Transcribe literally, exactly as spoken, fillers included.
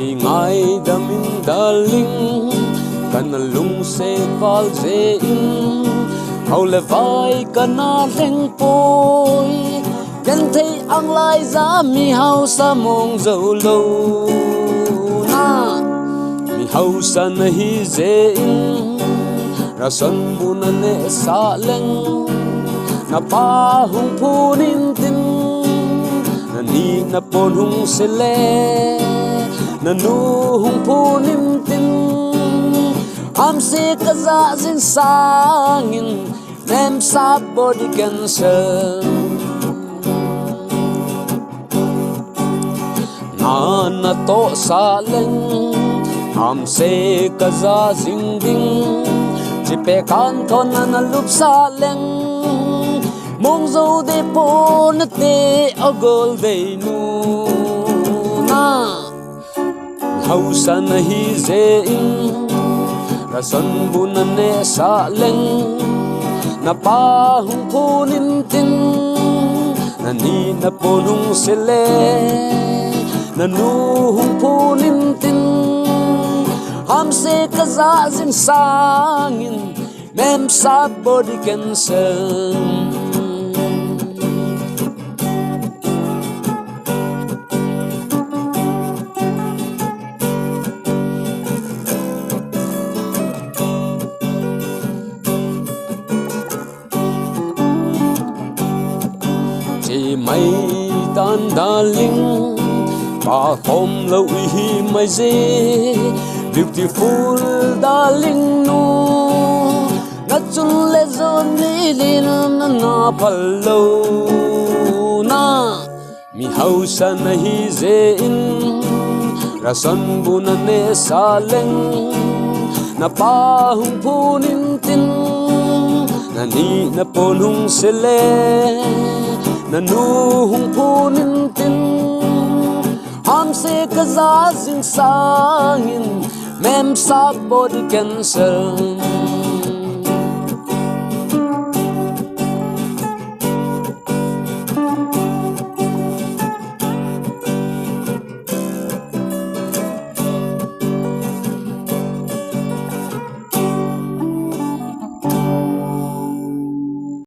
Ngaidam in darling, kana lungset val jeh in, hao le vai kana lheng poi. Genthei ang lai ja mi hausa mong jou lou na. Mi hausa nahi jeh in, rason bu naneh sah leng, na pa hung phun in tin, na ni na pon hung se le, na nu hung phun in tin, hamse ka ja jing sang in, memsa body cancer. Na na toh sah leng, hamse ka ja jing ding, chipe kan thon na na lup sah leng, mong jou deh pon nate, o gol dei nu na. Hausa nahi jeh in, rason bu naneh sah leng, na pa hung phun in tin, na ni na pon hung se le, na nu hung phun in tin, hamse ka ja jing sang in, memsa body cancer. Che mai tan darling, pa khom lou ihi mai je, beautiful darling nu. Na chun le jon ni lin na na phal lou na. Mi hausa nahi jeh in, rason bu naneh sah leng, na pa hung phun in tin, na ni na pon hung se le, na nu hung phun in tin, hamse ka ja jing sang in, memsa body cancer.